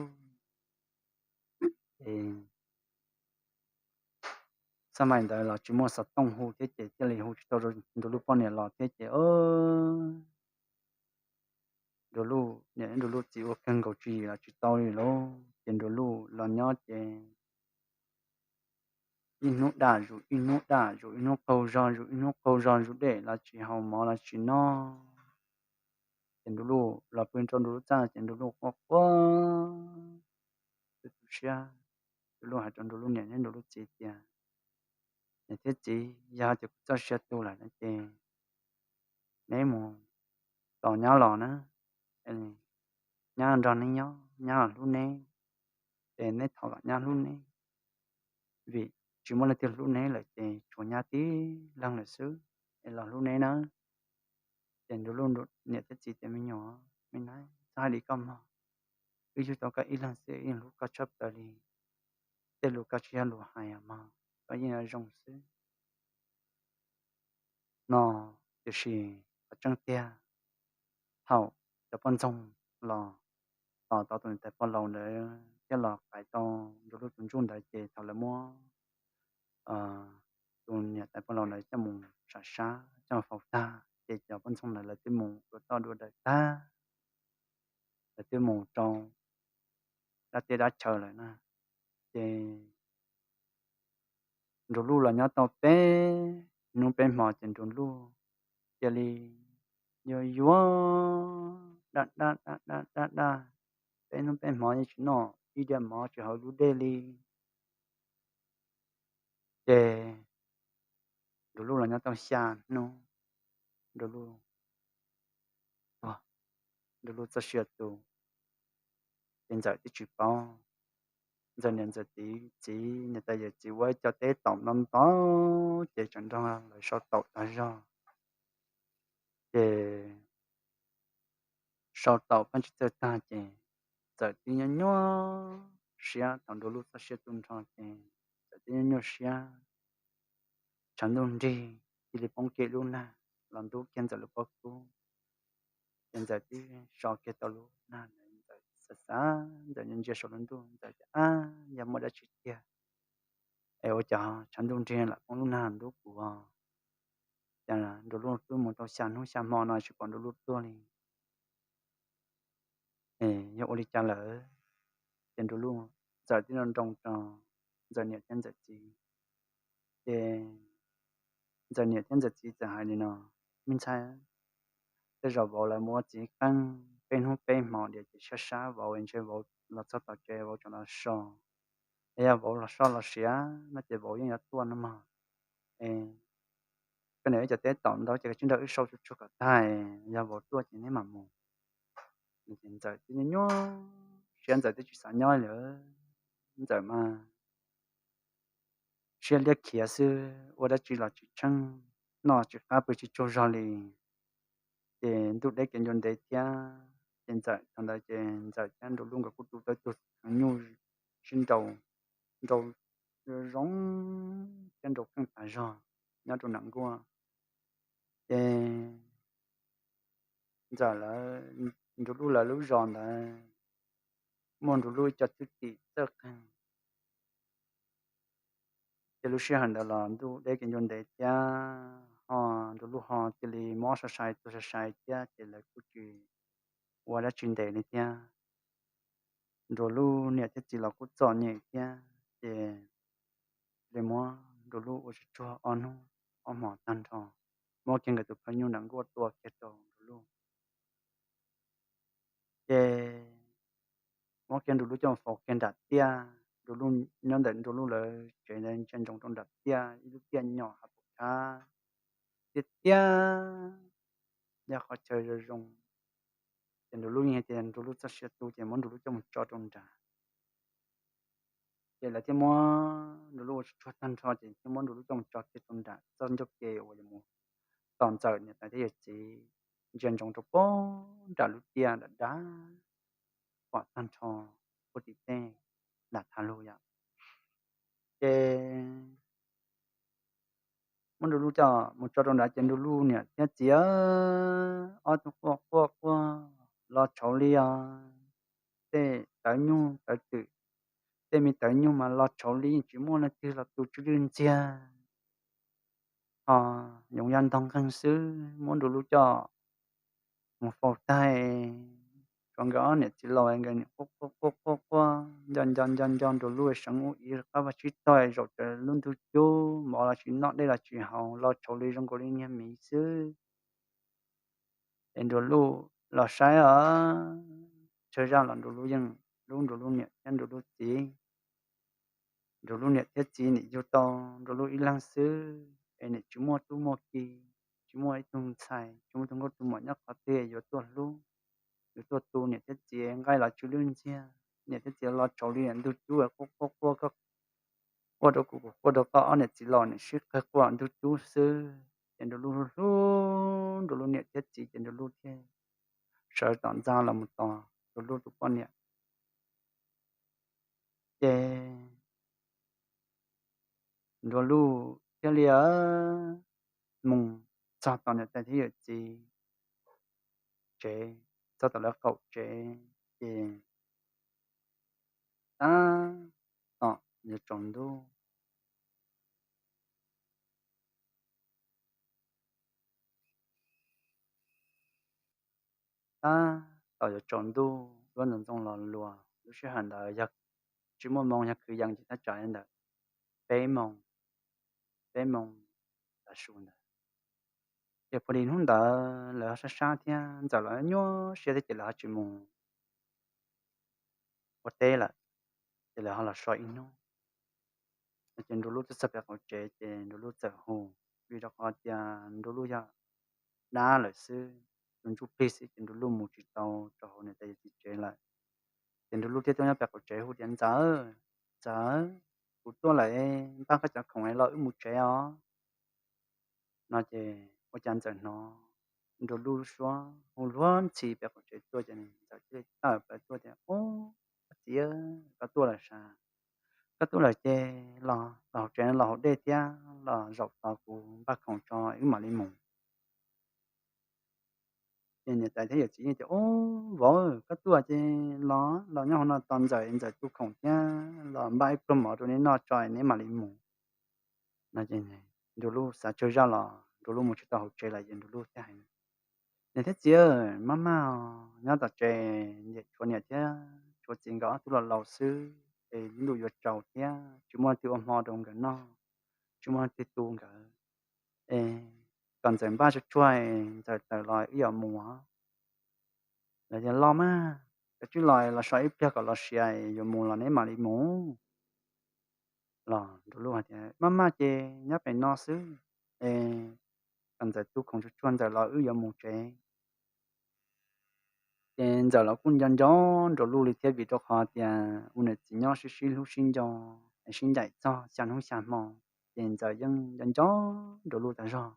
Xab maim ntawd los tsis muaj xov tooj hu thiab ces thiaj li hu tsis tau Nrug Luj poj niam los thiab ces Nrug Luj niam Nrug Luj txiv ua kawg nkaus tswv yim los tsis tau li lauj. Ces Nrug Luj los nyob ces ib hnub daj zus ib hnub daj zus, ib hnub qaug zog zus ib hnub qaug zog zus, dej los tsis haus mov los tsis noj. Ces Nrug Luj los pw rau Nrug Luj txaj ces Nrug Luj quaj quaj tu siab. Nrug Luj hais rau Nrug Luj niam thiab Nrug Luj txiv tias, niam thiab txiv, yog tias kuv txoj sia tu lawm no ces neb mus tos nyab los na, nyab nrog neb nyob, nyab los hlub neb, es neb thov kom nyab hlub neb, vim tsis muaj leej twg hlub neb lawm ces tshuav nyab tib leeg lawm xwb, es los hlub neb nawb. Ces Nrug Luj niam thiab txiv tias, me nyuam, me na, txhob hais li koj mog, wb yug tau koj ib leeg xwb, yeej hlub koj tshaj plaws li. Tej lus koj tsis yog lus hais mog, koj yeej yuav zoo xwb no. Tiam sis qhov tseeb tiag, thaum cov poj ntxoog los tos tau tus niam tais pog laus ntawd thiab los qaiv tau Nrug Luj tus ntsuj ntawd ces thaum lawv muab tus niam tais pog laus ntawd coj mus sam sab coj faus tag ces cov poj ntxoog ntawd lawv twb mus dua toj dua dawm tag, lawv twb mus rau dab teb dab chaw lawm na. Ces Nrug Luj los nyob tau peb hnub peb hmo ces Nrug Luj cia li yuav yuav daj daj daj daj daj daj, peb hnub peb hmo yeej tsis noj ib diav mov tsis haus ib lub dej li. Ces Nrug Luj los nyob tau xya hnub, Nrug Luj tuag, Nrug Luj txoj sia tu. Ces Ntxawm twb tsis paub, Ntxawm niam Ntxawm txiv, txiv niam tais yawm txiv ua ib co teb taum no ntau, ces tseem nrog lawv sau taum tag zog. Ces sau taum pheej tsis txawj tag ces Ntxawm twb nyuaj nyuaj siab, thaum Nrug Luj txoj sia tu nrho ces Ntxawm twb nyuaj nyuaj siab, tshav ntuj nrig cia li poob kiag lub nag los ntub kiag Ntxawm lub pob kub. Ces Ntxawm twb so kiag tau lub nag ntawd, Ntxawm xav xav, Ntxawm ntsia saum lub ntuj, Ntxawm tias, ab, yog muaj dab tsi tiag es ua cas tshav ntuj nrig lam poob lub nag ntub kuv os? Ces Nrug Luj twb mus tau xya hnub xya hmo no tsis pom Nrug Luj tuaj li. Yog ua li cas lawm? Ces Nrug Luj, Ntxawm twb nroo nroo rau Ntxawm niam thiab Ntxawm txiv. Ces Ntxawm niam thiab Ntxawm txiv txawm hais li no, me ntxhais, tej zaum vauv lawv mus ua txiv qeej peb hnub peb hmo diam ces sab sab vauv es ntshe vauv los txog tom tsev vauv tseem los so. Es yog vauv los so los siav no ces vauv yeej yuav tuaj no mog. Es koj niam wb cov teb taum ntau ces koj tsis nrog wb sau tsuag tsuag kom tag, yog vauv tuaj ces neb mam mus. Ntxawm twb nyuaj nyuaj siab, Ntxawm twb tsis xav nyob li. Ntxawm mas siab liab khiav xwb, ua dab tsi los tsis tsheej, noj tsis qab pw tsis tsaug zog li. Ces ntuj deb kev ncua ntev thiab, ces Ntxawm thaum ntawd ces Ntxawm thiab Nraus Luj nkawd kuj tu tau ib tug heev nyuj sib nraus, nraus zoo thiab nraus keej tas zog nyob rau nram nkuaj. Ces Ntxawm lawv, Nraus Luj lawv lub zos ntawd muaj Nraus Luj ib co thwj tim txawj qeej. Ces lub sij hawm ntawd los ntuj deb kev ncua ntev thiab, ho Nraus Luj ho cia li mob sai sai tuag sai sai thiab, ces lawv kuj tsis ua dab tsi ntev li thiab. Nraus Luj niam thiab txiv los kuj txom nyem thiab, ces cia li muab Nraus Luj ua tsuag tsuag ob hnub ob hmos tag nrho, muab kiag nkawd tus phaw nyuj nram nkuaj tua kiag rau Nraus Luj. Ces muab kiag Nraug Luj coj mus faus kiag nram tiaj, Nraug Luj nyob ntawm Nraug Luj lawv tsev ntawd ntsia ntsoov rau nram tiaj ib lub tiaj nyom hav paum tshab, tiaj tiaj, yog qhov chaw zoo zoo. Ces Nraug Luj yeej hais tias Nraug Luj txoj sia tu ces muab Nraug Luj coj mus tso rau nrad. Ces lawv thiaj muab Nraug Luj ua tsuag tsuag tag nrho ces thiaj muab Nraug Luj coj mus tso kiag rau nram txoj ncauj ke uas yuav mus tos Ntxawm niam tais thiab yawm txiv, ntsia ntsoov rau pem nram lub tiaj dav dav, pom tag nrho puag tim tej nram thaj lug yom. Ces muab Nraug Luj coj mus tso rau nrad ces Nraug Luj niam thiab txiv ob tug quaj quaj quaj los tshauv li os. Tej tawv nyuj tawv twm, tej me tawv nyuj mas los tshauv li yeej tsis muaj leej twg los tu tsw lwj ntxiag. Ho yoov yaj ntog nqeeg xwb, muab Nraug Luj coj mus faus tag, tshuav nkawd ob niam txiv laus nkawd nim quaj quaj quaj quaj, nco nco nco nco Nraug Luj seev ub ib qab vaj tsib taug zaum raws lub ntug cub, mov los tsis noj dej los tsis haus, los tshauv li zoo nkaus li niag miv xwb. Es Nraug Luj los saib os, tsawg zaj los Nraug Luj yeej hlub Nraug Luj niam thiab Nraug Luj txiv. Nraug Luj niam thiab txiv nim yug tau Nraug Luj ib leeg xwb, es nim tsis muaj tub muaj ki, tsis muaj ib tug ntxhais, tsis muaj tus nkauj tus muam nyob qhov twg yuav tuaj hlub, yuav tuaj tu niam thiab txiv nqaij los tsw lwj ntxiag. Niam thiab txiv los tshauv li ntug cub, quaj quaj quaj, quaj rau kuv kuv quaj rau koj, ob niam txiv laus nim sib qawg quaj ntug cub xwb. Ces Nraug Luj hlub Nraug Luj niam thiab txiv ces Nraug Luj thiaj sawv tom ntxa los mus tos Nraug Luj tus poj niam. Ces Nraug Luj thiaj li mus txog tom niam tais thiab yawm txiv tsev, txog tom lawv qaum tsev, ces tab tom yuav tsaus ntuj, tab tom yuav tsaus ntuj, duab ntxoov ntxoo los luas. Lub sij hawm ntawd yog tsis muaj moo, yog kwv yees ces thaj tsam li ntawm peb moo, peb moo tav su ntawd. Ces puag li hnub ntawd lawv sab sab thiab Ntxawm los nyuaj siab thiab ces lawv ho tsis mus ua teb lawm, ces lawv ho los so ib hnub. No ces Nraug Luj twb txog pem qaum tsev ces Nraug Luj txawm hu, vim rau qhov tias Nraug Luj yog dab lawm xwb, tus ntsuj plig xwb ces Nraug Luj mus tsis tau rau hauv niam tais yawm txiv tsev lawm. Ces Nraug Luj thiaj tuaj nyob pem qaum tsev hu tias, Ntxawm, Ntxawm, kuv tuaj lawm, npaj koj cov khoom los wb mus tsev os. No ces ua cas Ntxawm hnov Nraug Luj lub suab hu luag ntxhi pem qaum tsev tuaj ces Ntxawm thiaj li tawm plaws tuaj tias, Ub, koj txiv, koj tuaj lawm sas? Koj tuaj lawm ces los, los hauv tsev, los hauv dej thiab los zaum tos kuv npaj khoom tso wb mam li mus. Ces niam tais thiab yawm txiv tias, Ub, vauv, koj tuaj ces los, los nyob hauv no tos Ntxawm, Ntxawm tu khoom thiab los npaj ib pluag mov rau neb noj tso neb mam li mus. No ces Nraug Luj xav tsawg zaj los Nraug Luj mus tsis tau hauv tsev lawm ces Nraug Luj thiaj hais, Niam thiab txiv, maj maj os, nyob tom tsev ces tshuav niam thiab tshuav txiv nkawd ob tug los laus xwb es lub ntuj yuav tsaus thiab tsis muaj leej twg ua hmo rau nkawd noj, tsis muaj leej twg tu nkawd. Es kom Ntxawm npaj tsuag tsuag, Ntxawm tawm los wb yuav mus. Lawv tias, Los mas, koj tsij los, los so ib pliag kom los siav, yuav mus los neb mam li mus. Los Nraug Luj hais tias, Maj maj ces nyob pem no xwb, es kom Ntxawm tu khoom tsuag tsuag Ntxawm los wb yuav mus tsev. Ces Ntxawm los kuj nco nco Nraug Luj li thiab vim rau qhov tias ua niam txiv nyob sib sib hlub sib nco es sib ncaim txog xya hnub xya hmo, ces Ntxawm yeej nco nco Nraug Luj tas zog.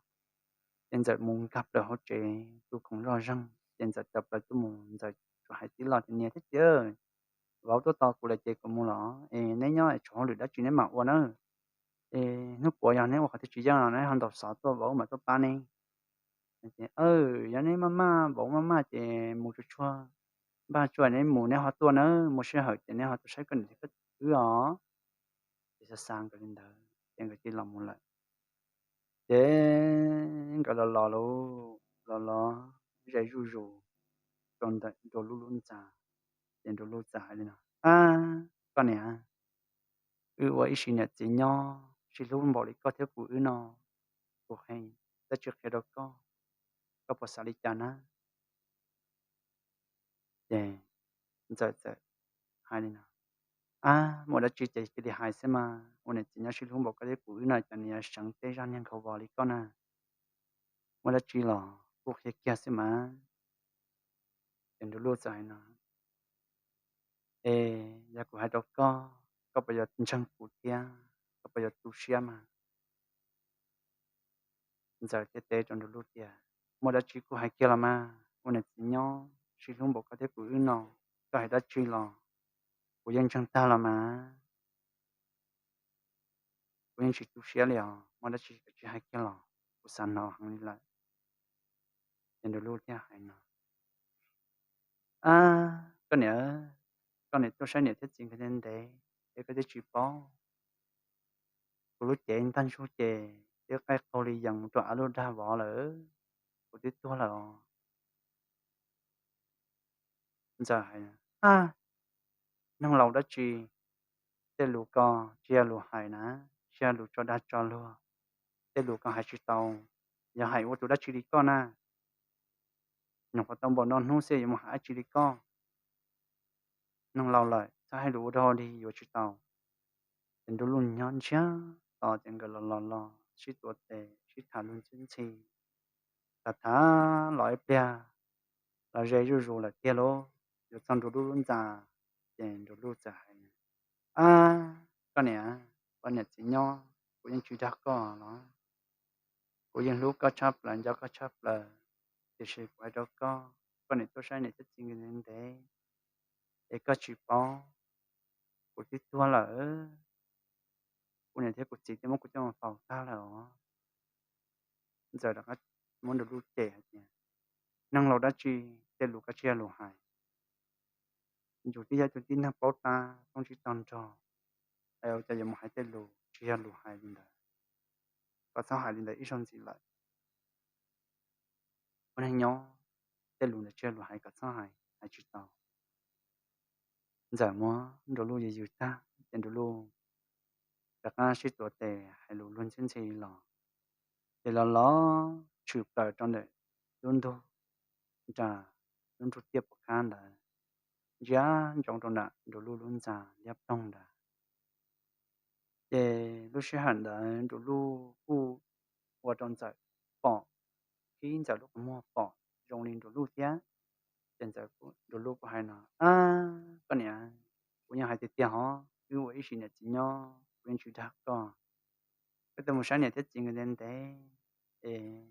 Ces Ntxawm mus nkag plaws hauv tsev tu khoom zoj zeeg ces Ntxawm tawm plaws tuaj mus, Ntxawm tsuas hais tib lo tias, Niam thiab txiv, vauv tuaj tos kuv lawm ces kuv mus los es neb nyob es tshuav hauj lwm dab tsi neb mam ua nawb. Es hnub puav yog neb ua qhov twg tsis yeej los neb ho ntaus xov tuaj vauv mam tuaj pab neb. Yog neb maj maj, vauv maj maj ces mus tsuag tsuag, npaj tsuag neb mus neb ho tuaj nawb, muaj sij hawm ces neb ho tuaj saib koj niam thiab koj wb os. Ces xav xav nkawd li ntawd ces nkawd cia li los mus lawm. Ces nkawd los los los los ze zuj zus rau ntawm Nraug Luj lub ntxa. Ces Nraug Luj txawm hais li no, Ab, koj niam, wb ua ib sim niam txiv nyob sib hlub npaum li koj thiab kuv wb no, kuv hais tab tsis qhia rau koj, koj puas xav li cas na? Ces Ntxawm txawm hais li no, Ab, muaj dab tsi ces cia li hais xwb mas, ua niam txiv nyob sib hlub npaum koj thiab kuv wb no cas nws yuav seev tej zaj niag nkhaus vos li koj na. Muaj dab tsi los kuj qhia kiag xwb mas. Ces Nraug Luj txawm hais no, Es yog kuv hais rau koj, koj puas yuav ntseeg kuv thiab koj puas yuav tu siab mas? Ntxawm thiaj teb rau Nraug Luj tias, Muaj dab tsi kuj hais kiag los mas, ua niam txiv nyob sib hlub npaum koj thiab kuv wb no, koj hais dab tsi los kuv yeej ntseeg tag los mas. Kuv yeej tsis tu siab li os, muaj dab tsi koj tsis hais kiag los kuv xav hnov heev li lawm. Ces Nraug Luj thiaj hais no, Ab, koj niam, koj niam tuaj saib niam thiab txiv nkawd ntev ntev es koj thiaj tsis paub. Kuv lub cev ntag ntsug ces twb qaij qaug li yees mus rau av lub dag vov lawm, kuv twb tuag lawm os. Ntxawm hais, Ab, neeg laus dab tsi, tej lus ko tsis yog lus hais na, tsis yog lus tso dag tso luag, tej lus ko hais tsis tau, yog hais ua tus dab tsi li koj na. Nyuam qhuav tau npaum no hnub xwb yuav mus hais dab tsi li koj? Neeg laus lawm txhob hais lus ua dog dig yuav tsis tau. Ces Nraug Luj nyob ntsiag to ces nkawd los los los sib tuav tes sib tham luag ntxhi ntxhi. Tham tham los ib pliag los ze zuj zus lawm tiag lauj, yuav txog Nraug Luj lub ntxa. Ces Nraug Luj txawm hais, Ab, koj niam, ua niam txiv nyob kuv yeej tsis dag koj los, kuv yeej hlub koj tshaj plaws nco koj tshaj plaws, tiam sis kuv hais rau koj, koj niam tuaj saib niam thiab txiv nkawd ntev ntev es koj tsis paub, kuv twb tuag lawm. Kuv niam thiab kuv txiv twb muab kuv coj mus faus tag lawm os. Ntxawm rov qab muab Nraug Luj cem hais tias, Neeg laus dab tsi, tej lus ko tsis yog lus hais. Yus twb yog tus tib neeg paub tab tooj tsib tog nrog, es ua cas yuav mus hais tej lus tsis yog lus hais li ntawd? Koj txhob hais li ntawd ib zaug ntxiv lawm. Ua neeg nyob, tej lus ntawd tsis yog lus hais, koj txhob hais, hais tsis tau. Ntxawm muab Nraug Luj yws yws tag ces Nraug Luj rov qab sib tuav tes hais lus luag ntxhi ntxhi los, ces los los tshwm plaws rau ntawm lub ntug nram lub nroog Tiaj Puas Khab ntawd, ntsia ntsoov rau nram Nraug Luj lub ntxa liab ploog nrad. Ces lub sij hawm ntawd Nraug Luj kuj ua rau Ntxawm pom, khib Ntxawm lub qhov muag pom zoo li Nraug Luj thiab. Ces Nraug Luj kuj hais no, Ab, koj niam, kuv yeej hais tiag tiag hov, wb ua ib sim niam txiv nyob kuv yeej tsis dag koj. Koj twb mus saib niam thiab txiv nkawd ntev ntev es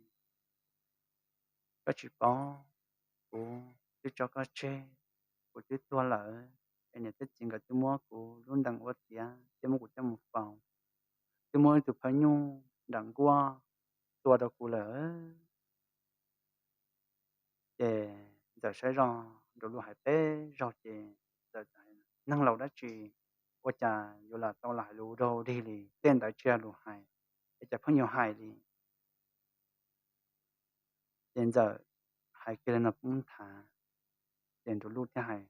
koj tsis paub, kuv twb tso koj tseg, kuv twb tuag lawm, es niam thiab txiv nkawd twb muab kuv lub ntees ua tiav thiab muab kuv coj mus faus, twb muab ib tug phawj nyuj nram nkuaj tua rau kuv lawm. Ces Ntxawm saib zoj Nraug Luj hais peb zaug ces Ntxawm tias, Neeg laus dab tsi ua cas yuav lam tau los hais lus ua dog dig li, tej ntawd tsis yog lus hais, es cas pheej yuav hais li? Ces Ntxawm hais kiag li no poob nthav, ces Nraug Luj thiaj hais,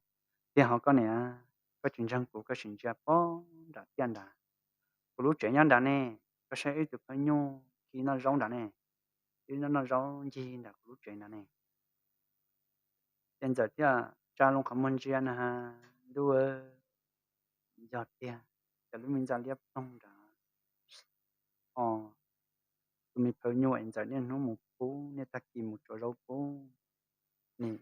Tiag hov koj niam, koj tsis ntseeg kuv koj sim ntsia poob nram tiaj nrad, kuv lub tsev nyob nrad ne, koj saib ib tug phawj nyuj khi noj zaub nrad ne, ib noj noj zaub ncig nram kuv lub tsev nrad ne. Ces Ntxawm thiaj tsa loo qhov muag ntsia na, ntuj, yog tiag, cov lub me ntxa liab ploog nrad, o, tus me phawj nyuj es Ntxawm niaj hnub mus pub, niaj tag kis mus tsuav zaub pub, nim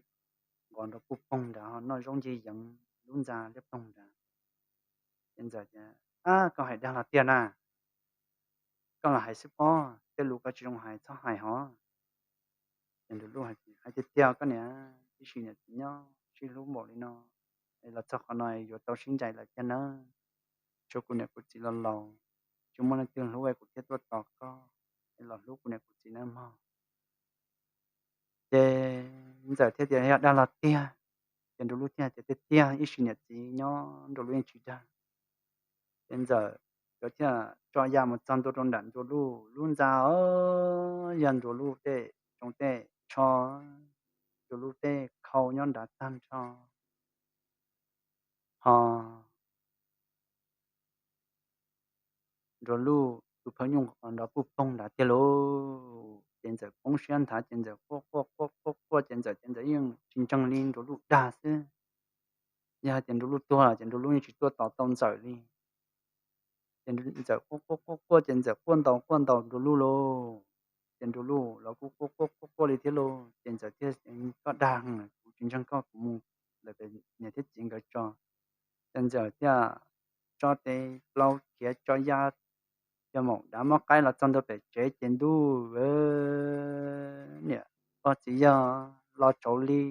nqos nrov puj poog nrad ho noj zaub ncig yeev lub ntxa liab ploog nrad. Ces Ntxawm tias, Ab, koj hais dag los tiag na, koj los hais xwb pob, tej lus koj tsis zoo hais txhob hais hov. Ces Nraug Luj hais tias, Hais tiag tiag koj niam, ib sim niam txiv nyob sib hlub npaum li no, es los txog qhov no yuav tau sib ncaim lawm tiag nawb. Tshuav kuv niam kuv txiv los laus, tsis muaj leej twg hlub es kuv thiaj tuaj tos koj, es los hlub kuv niam kuv txiv nawb mog. Ces Ntxawm thiaj tias, Yog dag los tiag. Ces Nraug Luj thiaj tias, Tiag tiag, ib sim niam txiv nyob Nraug Luj yeej tsis dag. Ces Ntxawm nkawd thiaj tso ya mus txog ntua rau nram Nraug Luj lub ntxa os, yog Nraug Luj tej tsoos tej tsho, Nraug Luj tej khau nyob nrad tag nrho, ho Nraug Luj tus phawj nyuj nrov puj poog nrad tiag lauj. Ces Ntxawm poob siab nthav ces Ntxawm quaj quaj quaj quaj quaj ces Ntxawm ces Ntxawm yeej tsis ntseeg li Nraug Luj dag xwb. Yog hais tias Nraug Luj tuag ces Nraug Luj yeej tsis tuaj tos tau Ntxawm li. Ces Ntxawm quaj quaj quaj quaj ces Ntxawm quaj ntaus quaj ntaus Nraug Luj lauj. Ces Nraug Luj los kuj quaj quaj quaj quaj li thiab lauj. Ces Ntxawm thiaj, koj dag, kuv tsis ntseeg koj, kuv mus lawm pem niam thiab txiv nkawd tso. Ces Ntxawm thiaj tso tes plaub khiav tso ya cov maum dav mab qaib los txog ntua pem tsev ces ntuj, niam pog txiv yawg los tsaus li,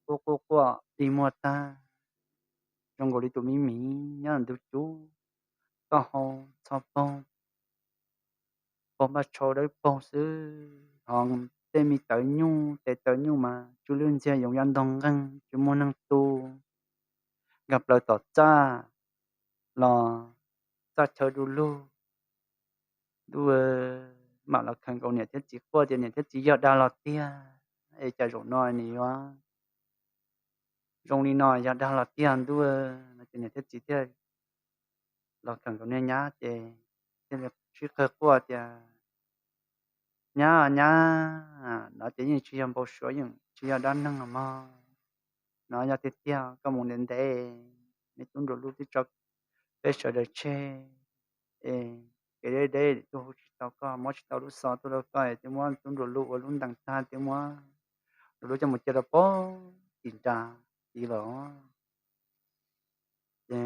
quaj quaj quaj dig muag tag, zoo nkaus li tus me miv nyob ntug cub, taub hau txho paug, paug npaj tshau dawb paug xwb, ho tej me tawv nyuj tes taw nyuj mas tsw lwj ntxiag yoov ya ntog nqeeg tsis muaj neeg tu, nkag plaws tom txaj los txaj chaw du lug. Ntuj, mam los khaws nkaus niam thiab txiv quaj tias niam thiab txiv yog dag los tiag es cas zaum no nws yuav zoo li no, yog dag los tiag ntuj no. Ces niam thiab txiv thiaj los khaws nkaus niag nyab ces thiaj li sib qawg quaj tias nyab, nyab, no ces yeej tsis yog npau suav, yeej tsis yog dab neeg los mog, no yog tiag tiag, koj mus ntev ntev, me tub Nraug Luj twb tso peb sawv daws tseg, es kev deb deb twb hu tsis tau koj, muab tsis tau lub xov tuaj rau koj, twb muab tub Nraug Luj ua lub ntees tag, twb muab Nraug Luj coj mus cia rau pem tim nra tid los. Ces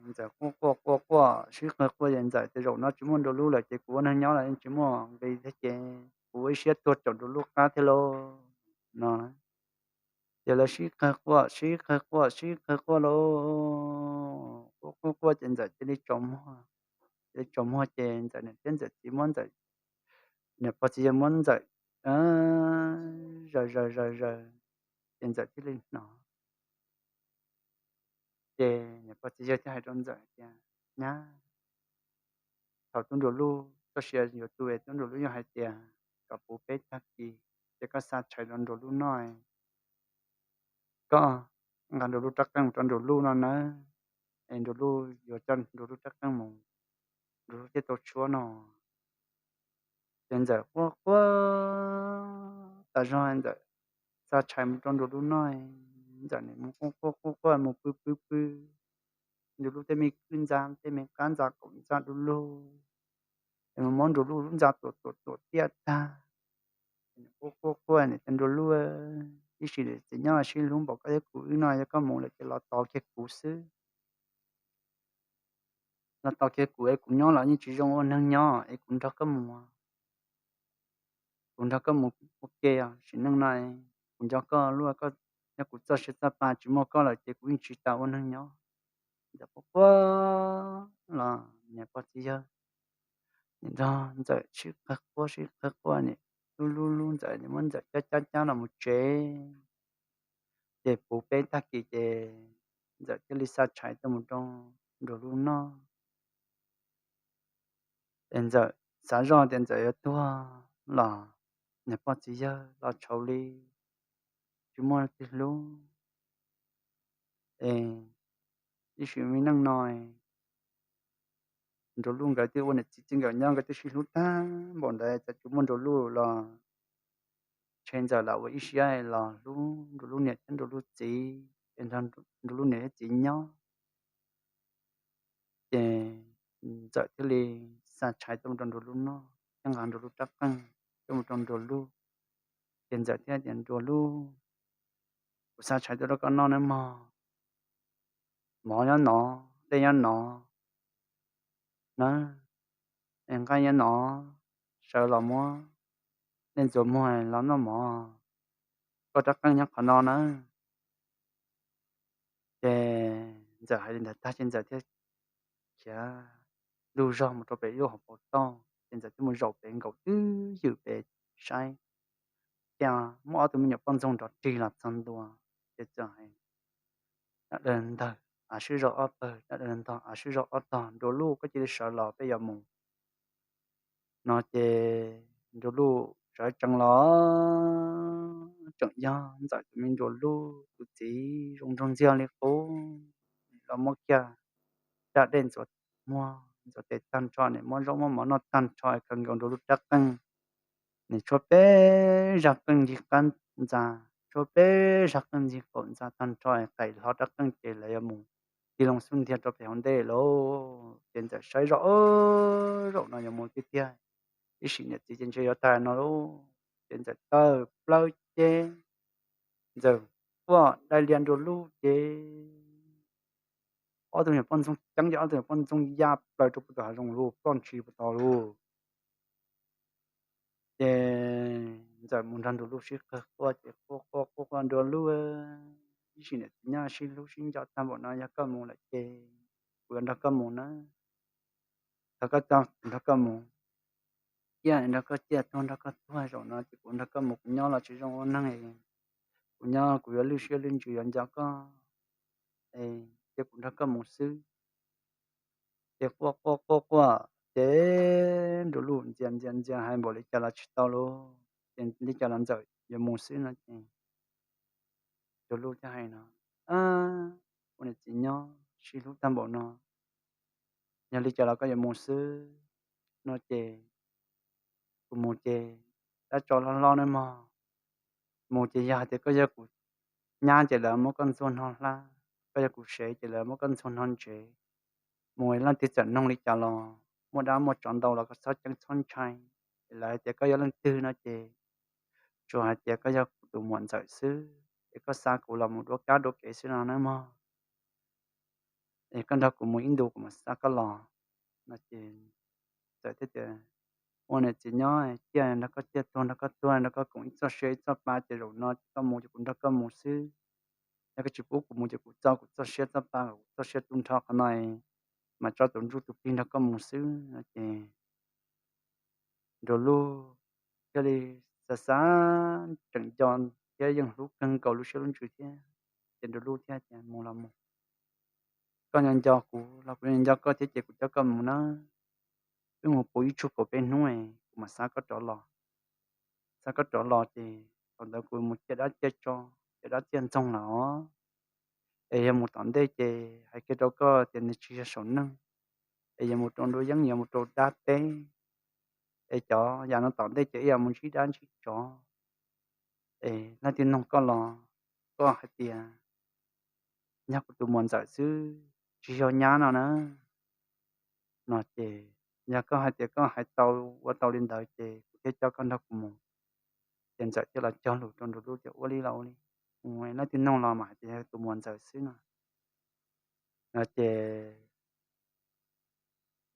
Ntxawm quaj quaj quaj quaj sib qawg quaj ces Ntxawm tias zaum no tsis muaj Nraug Luj lawm ces kuv ua neeg nyob los yeej tsis muaj nqis thiab ces kuv ua ib siab tuag caum Nraug Luj qab thiab lauj no. Ces lawv sib qawg quaj sib qawg quaj sib qawg quaj lauj, quaj quaj quaj ces Ntxawm cia li tsaus muag. Ces tsaus muag ces Ntxawm niam thiab Ntxawm txiv muab Ntxawm, niam pog txiv yawg muab Ntxawm zaws zaws zaws zaws, ces Ntxawm thiaj li hnov. Ces niam pog txiv yawg thiaj hais rau Ntxawm tias nyab, thaum tub Nraug Luj txoj sia yuav tu es tub Nraug Luj yog hais tias kom puv peb tag kis, ces koj xa tshais rau Nraug Luj noj, koj nqa Nraug Luj rab qeej mus rau Nraug Luj no nawb, es Nraug Luj yuav coj Nraug Luj rab qeej mus, Nraug Luj thiaj tau tshuab no. Ces Ntxawm quaj quaj tas zog, Ntxawm xa tshais mus rau Nraug Luj noj, Ntxawm nim mus quaj quaj quaj quaj mus pw pw pw, Nraug Luj tej me kwj ntxa tej me qab ntxa kaum ntxa du lug, es mus muab Nraug Luj lub ntxa tuam tuam tuam tiaj tag. Quaj quaj quaj niam tias Nraug Luj, ib sim txiv nyob sib hlub npaum koj thiab kuv wb no, yog koj mus lawm ces los tos kiag kuv xwb, los tos kiag kuv es kuv nyob los yeej tsis zoo ua neeg nyob es kuv nrog koj mus, kuv nrog koj mus ua ke os, sim neej no kuv nco koj luaj, yog kuv txoj sia txoj pa tsis muaj koj lawm ces kuv yeej tsis tas ua neeg nyob. Ntxawm quaj quaj los niam pog txiv yawg nim nrog Ntxawm sib qawg quaj sib qawg quaj, nim lub lub lub Ntxawm nim muab Ntxawm cab cab cab los mus tsev. Ces puv peb tag kis ces Ntxawm thiaj li xa tshais tuaj mus rau Nraug Luj noj. Es Ntxawm xav zoj tias Ntxawm yuav tuag los niam pog txiv yawg los tshau li, tsis muaj leej twg hlub. Es ib sim me neej no Nraug Luj nkawd twb ua niam txiv txij nkawm nyob, nkawd twb sib hlub tag npaum ntawd, txawm tsis muaj Nraug Luj los ntshe Ntxawm lam ua ib siab los hlub Nraug Luj niam thiab Nraug Luj txiv, es nrog Nraug Luj niam thiab txiv nyob. Ces Ntxawm thiaj li xa tshais tuaj mus rau Nraug Luj noj thiab nqa Nraug Luj rab qeej tuaj mus rau Nraug Luj. Ces Ntxawm thiaj tias Nraug Luj, kuv xa tshais tuaj rau koj noj nawb mog, mov nyob no, dej nyob no na, nqaij nyob no, sawv los muab dej ntxuav muag los noj mov, koj rab qeej nyob qhov no nawb. Ces Ntxawm hais li ntawd tag ces Ntxawm thiaj khiav lug zog mus rau pem ib lub hauv paus toj, ces Ntxawm thiaj mus zaum pem nkaum twb ywm pem saib, thiaj muaj ob tug me nyuam poj ntxoog nrov rig los txog ntua. Ces Ntxawm hais dab dawg ntawg av swb zog ob pawg, dab dawg ntog av swb zog ob tog, Nraug Luj koj cia li sawv los peb yuav mus no. Ces Nraug Luj sawv tsees los tseem yog Ntxawm tus me Nraug Luj tus txiv zoo nraug ntxiag li qub, los muab kiag rab dej ntxuav muag ntxuav tes tag nrho, nim muab zaub muab mov noj tag nrho, khaws nkaus Nraug Luj rab qeej, nim tshuab peb zaj qeej ncig qab ntxa, tuaj peb zag qeej ntxig kaum ntxa tag nrho, qais hlo rab qeej ces lawv yuav mus tig loo xub ntiag rau pem hauv ntej lawm. Ces Ntxawm saib zoj, zaum no yuav mus tiag tiag, ib sim niam txiv ces ntshe yuav tag no lauj. Ces Ntxawm tawm plaws ces Ntxawm quaj dai lias Nruas Luj ces ob tug nyuam poj ntxoog ceeb ces ob tug nyuam poj ntxoog ya plaws rau puag tom hav zoov lawm, ploj ntshis puag tod lawm. Ces Ntxawm mus nrog Nruas Luj sib qawg quaj ces quaj quaj quaj quaj, Nruas Luj, ib sim niam txiv nyob sib hlub sib nco tag npaum no, yog koj mus lawm ces kuv yuav nrog koj mus na. Thov koj tso kuv nrog koj mus, ciaj nrog koj ciaj, tuag nrog koj tuag, zaum no ces kuv nrog koj mus, kuv nyob los tsis zoo ua neeg, kuv nyob kuv yuav lwj siab lwj ntsws yuav nco koj, cia kuv nrog koj mus xwb. Ces quaj quaj quaj quaj ces Nruas Luj ntxias ntxias ntxias hais npaum li cas los tsis tau lauj. Ces li cas los Ntxawm yuav mus xwb no ces Nruas Luj thiaj hais no, ua niam txiv nyob sib hlub tag npaum no, yog li cas los koj yuav mus xwb no ces kuv mus ces dab tso hlob hlob nawb mog. Mus ces yog hais tias koj yog kuv nyab ces lawv muab koj ntxuag noj hlab, koj yog kuv sev ces lawv muab koj ntxuag noj ntsev. Mus leej twg txawm noog li cas los muaj dab muaj tsov ntau los koj txhob ceeb txhob ntshai, es lawv hais tias koj yog leej twg no ces tsuas hais tias koj yog kuv tus muam Ntxawm xwb, es koj xa kuv los mus duab kab duab kev xwb no nawb mog. Es koj nrog kuv mus ib ntus kuv mam xa koj los no ces Ntxawm thiaj tias, ua niam txiv nyob, ciaj nrog koj ciaj, tuag nrog koj tuag, nrog koj koom ib txoj sia ib txoj pa, ces zaum no koj mus ces kuv nrog koj mus xwb. Yog koj tsis pub kuv mus ces kuv txo kuv txoj sia txoj pa, kuv txoj sia tu nrho qhov no, mas tso tus ntsuj tus plig nrog koj mus xwb no ces Nruas Luj thiaj li xav xav tseem nco thiab yeej hlub kawg nkaus lub siab lub ntsws thiab. Ces Nruas Luj thiaj tias, mus los mus, koj nco nco kuv los kuv nco nco koj thiab ces kuv coj koj mus na. Wb mus puv ib tsug kaum peb hnub kuv mam xa koj rov los. Xa koj rov los ces thaum ntawd kuv mus ciaj dab ciaj tsov, ciaj dab ciaj ntxoog lawm os. Es yog mus tom ntej ces hais kiag rau koj tias nws tsis yog saum neej, es yog mus rau nruab yeeb, yog mus rau dab teb. Es cov yam no tom ntej ces ib yam mus ntsib dab ntsib tsov. Es leej twg noog koj los koj hais tias yog kuv tus muam Ntxawm xwb, tsis yog nyab no na. No ces yog koj hais tias koj hais tau, ua tau li ntawd ces kuv thiaj coj koj nrog kuv mus. Ces Ntxawm thiaj los cog lus rau Nruas Luj tias ua li los ua li, mus leej twg noog los mas hais tias yog tus muam Ntxawm xwb no. No ces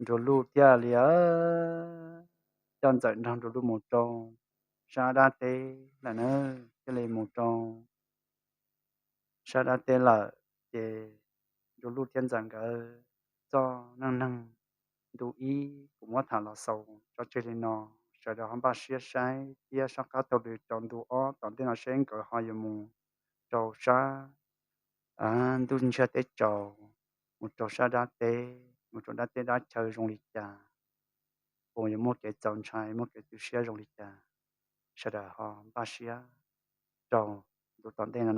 Nruas Luj thiaj li coj Ntxawm nrog Nruas Luj mus rau sab dab teb lawm na. Thiaj li mus rau sab dab teb lawm ces Nruas Luj thiab Ntxawm nkawd txoj neej neeg ntu ib kuv muab tham los xaus tso tseg li no. Sawv daws ho npaj siab saib thiab soj qab taug lw rau ntu ob tom ntej no seb nkawd ho yuav mus rau sab ntuj ntsiag teb tsaus, mus rau sab dab teb, mus rau dab teb dab chaw zoo li cas, puas yuav muaj kev txaus ntshai muaj kev tu siab zoo li cas. Sawv daws ho npaj siab rau ntu tom ntej no.